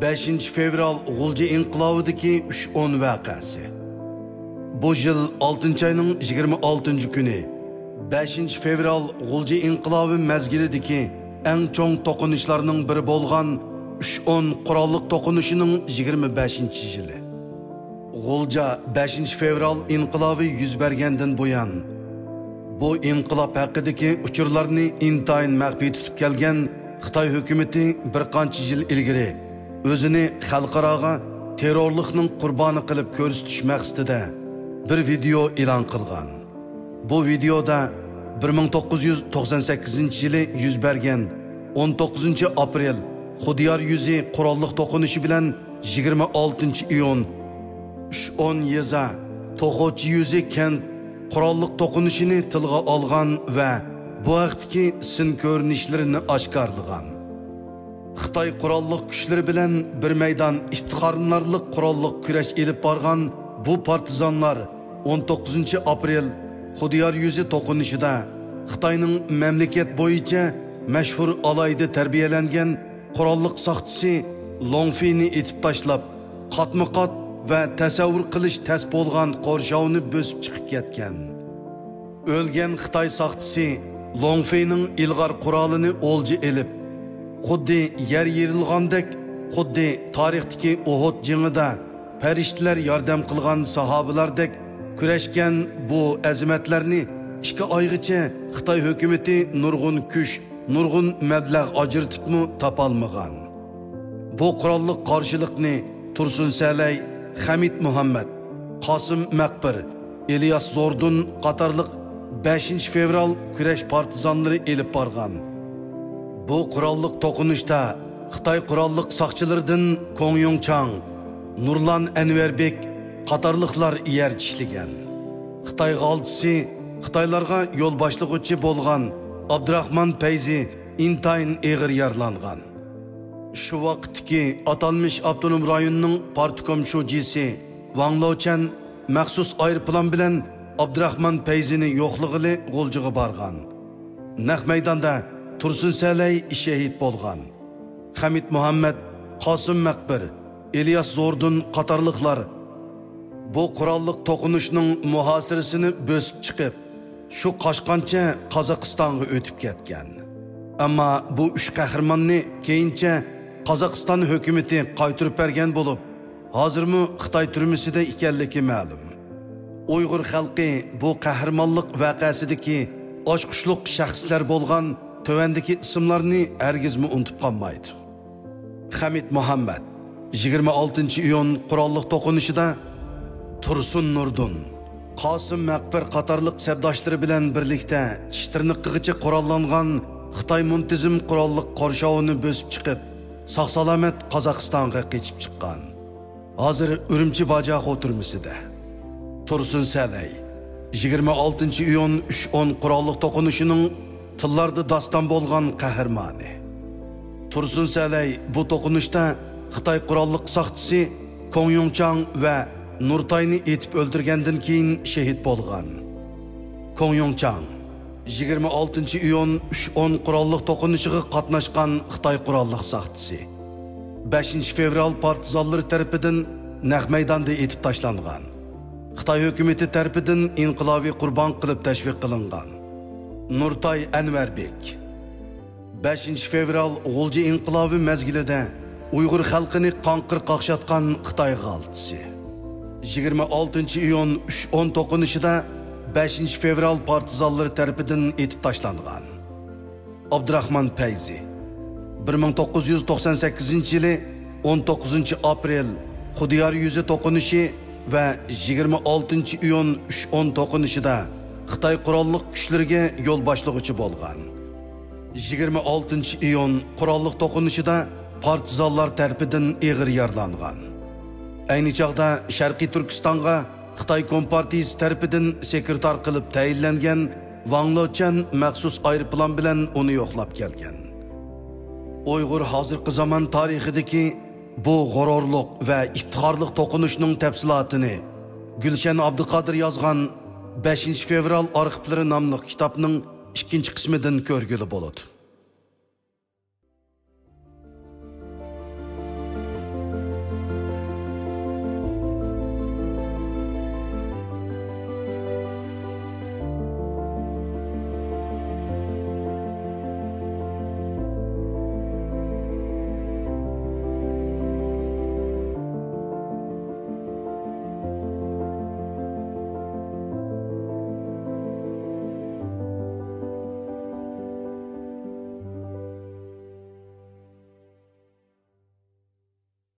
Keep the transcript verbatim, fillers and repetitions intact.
بەشىنچى فېۋرال غۇلجا ئىنقىلابىدىكى ئۈچ ئون ۋەقەسى. بۇ يىل ئالتىنچى ئاينىڭ يىگىرمە ئالتىنچى كۈنى، بەشىنچى فېۋرال غۇلجا ئىنقىلابى مەزگىلىدىكى ئەڭ چوڭ توقۇنۇشلارنىڭ بىرى بولغان ئۈچ ئون قوراللىق توقۇنۇشىنىڭ يىگىرمە بەشىنچى يىلى. غۇلجا بەشىنچى فېۋرال ئىنقىلابى يۈز بەرگەندىن بۇيان، بۇ ئىنقىلاب ھەققىدىكى ئۇچۇرلارنى ئىنتايىن مەخپىي تۇتۇپ كەلگەن خىتاي ھۆكۈمىتى بىر قانچە يىل ئىلگىرى ئۆزىنى خەلقئاراغا تېررورلۇقنىڭ قۇربانى قىلىپ كۆرسىتىش مەقسىتىدە بىر ۋىدېئو ئېلان قىلغان. بۇ ۋىدېئودا بىر مىڭ توققۇز يۈز توقسان سەككىزىنچى يىلى يۈز بەرگەن ئون توققۇزىنچى ئاپرېل خۇديار يۈزى قوراللىق توقۇنۇشى بىلەن يىگىرمە ئالتىنچى ئىيۇن ئۈچ ئون يېزا توخۇچى يۈزى كەنت قوراللىق توقۇنۇشىنى تىلغا ئالغان ۋە بۇ ھەقتىكى سىن كۆرۈنۈشلىرىنى ئاشكارىلىغان. خىتاي قوراللىق كۈچلىرى بىلەن بىر مەيدان ئىپتىخارلىنارلىق قوراللىق كۈرەش ئېلىپ بارغان بۇ پارتىزانلار ئون توققۇزىنچى ئاپرېل خۇديار يۈزى توقۇنۇشىدا خىتاينىڭ مەملىكەت بويىچە مەشھۇر ئالاھىدە تەربىيەلەنگەن قوراللىق ساقچىسى لوڭفېينى ئېتىپ تاشلاپ، قاتمۇقات ۋە تەسەۋۋۇر قىلىش تەس بولغان قورشاۋنى بۆسۈپ چىقىپ كەتكەن. ئۆلگەن خىتاي ساقچىسى لوڭفېينىڭ ئىلغار قورالىنى ئولجا ئېلىپ، خۇددى يەر يېرىلغاندەك، خۇددى تارىختىكى ئۇھۇد جېڭىدا پەرىشتىلەر ياردەم قىلغان ساھابىلەردەك كۈرەشكەن بۇ ئەزىمەتلەرنى ئىككى ئايغىچە خىتاي ھۆكۈمىتى نۇرغۇن كۈچ، نۇرغۇن مەبلەغ ئاجرىتىپمۇ تاپالمىغان. بۇ قوراللىق قارشىلىقنى تۇرسۇن سەلەي، خەمىت مۇھەممەد، قاسىم مەقبىر، ئىلياس زوردۇن قاتارلىق بەشىنچى فېۋرال كۈرەش پارتىزانلىرى ئېلىپ بارغان. بۇ قوراللىق توقۇنۇشتا خىتاي قوراللىق ساقچىلىرىدىن كوڭ يۇڭچاڭ، نۇرلان ئەنۋەربېك قاتارلىقلار يەر چىشلىگەن. خىتاي غالچىسى، خىتايلارغا يول باشلىغۇچى بولغان ئابدۇراخمان پەيزى ئىنتايىن ئېغىر يارىلانغان. شۇ ۋاقىتتىكى ئاتالمىش ئاپتونوم رايوننىڭ پارتكوم شۇجىسى ۋاڭ لوچەن مەخسۇس ئايروپىلان بىلەن ئابدۇراخمان پەيزىنى يوقلىغىلى غۇلجىغا بارغان. نەق مەيداندا تۇرسۇن سەلەي شېھىت بولغان. خەمىت مۇھەممەد، قاسىم مەقبىر، ئىلياس زوردۇن قاتارلىقلار بۇ قوراللىق توقۇنۇشنىڭ مۇھاسىرىسىنى بۆسۈپ چىقىپ، شۇ قاچقانچە قازاقىستانغا ئۆتۈپ كەتكەن. ئەمما بۇ ئۈچ قەھرىماننى كېيىنچە قازاقىستان ھۆكۈمىتى قايتۇرۇپ بەرگەن بولۇپ، ھازىرمۇ خىتاي تۈرمىسىدە ئىكەنلىكى مەلۇم. ئۇيغۇر خەلقى بۇ قەھرىمانلىق ۋەقەسىدىكى ئاچقۇچلۇق شەخسلەر بولغان تۆۋەندىكى ئىسىملارنى ھەرگىزمۇ ئۇنتۇپ قالمايدۇ. خەمىت مۇھەممەد، يىگىرمە ئالتىنچى ئىيۇن قوراللىق توقۇنۇشىدا تۇرسۇن نۇردۇن، قاسىم مەقبىر قاتارلىق سەپداشلىرى بىلەن بىرلىكتە چىش تىرنىقىغىچە قوراللانغان خىتاي مۇنتىزىم قوراللىق قورشاۋىنى بۆسۈپ چىقىپ، ساق-سالامەت قازاقىستانغا قېچىپ چىققان. ھازىر ئۈرۈمچى باجاخو تۈرمىسىدە. تۇرسۇن سەلەي، يىگىرمە ئالتىنچى ئىيۇن ئۈچ ئون قوراللىق توقۇنۇشىنىڭ تىللاردا داستان بولغان قەھرىمانى. تۇرسۇن سەلەي بۇ توقۇنۇشتا خىتاي قوراللىق ساقچىسى كوڭ يۇڭچاڭ ۋە نۇرتاينى ئېتىپ ئۆلتۈرگەندىن كېيىن شېھىت بولغان. كوڭ يۇڭچاڭ، يىگىرمە ئالتىنچى ئىيۇن ئۈچ ئون قوراللىق توقۇنۇشىغا قاتناشقان خىتاي قوراللىق ساقچىسى. بەشىنچى فېۋرال پارتىزانلىرى تەرىپىدىن نەق مەيداندا ئېتىپ تاشلانغان. خىتاي ھۆكۈمىتى تەرىپىدىن ئىنقىلابىي قۇربان قىلىپ تەشۋىق قىلىنغان. نۇرتاي ئەنۋەربېك. بەشىنچى فېۋرال غۇلجا ئىنقىلابى مەزگىلىدە ئۇيغۇر خەلقىنى قاڭقىر قاقشاتقان خىتاي غالچىسى. يىگىرمە ئالتىنچى ئىيۇن ئۈچ ئون توقۇنۇشىدا بەشىنچى فېۋرال پارتىزانلىرى تەرىپىدىن ئېتىپ تاشلانغان. ئابدۇراخمان پەيزى. بىر مىڭ توققۇز يۈز توقسان سەككىزىنچى يىلى ئون توققۇزىنچى ئاپرېل خۇديار يۈزى توقۇنۇشى ۋە يىگىرمە ئالتىنچى ئىيۇن ئۈچ ئون توقۇنۇشىدا خىتاي قوراللىق كۈچلىرىگە يول باشلىغۇچى بولغان. يىگىرمە ئالتىنچى ئىيۇن قوراللىق توقۇنۇشىدا پارتىزانلار تەرىپىدىن ئېغىر يارىلانغان. ئەينى چاغدا شەرقىي تۈركىستانغا خىتاي كومپارتىيىسى تەرىپىدىن سېكرېتار قىلىپ تەيىنلەنگەن ۋاڭ لېچەن مەخسۇس ئايروپىلان بىلەن ئۇنى يوقلاپ كەلگەن. ئۇيغۇر ھازىرقى زامان تارىخىدىكى بۇ غۇرۇرلۇق ۋە ئىپتىخارلىق توقۇنۇشنىڭ تەپسىلاتىنى گۈلشەن ئابدۇقادىر يازغان بەشىنچى فېۋرال ئارخىپلىرى ناملىق كىتابنىڭ ئىككىنچى قىسمىدىن كۆرگىلى بولىدۇ.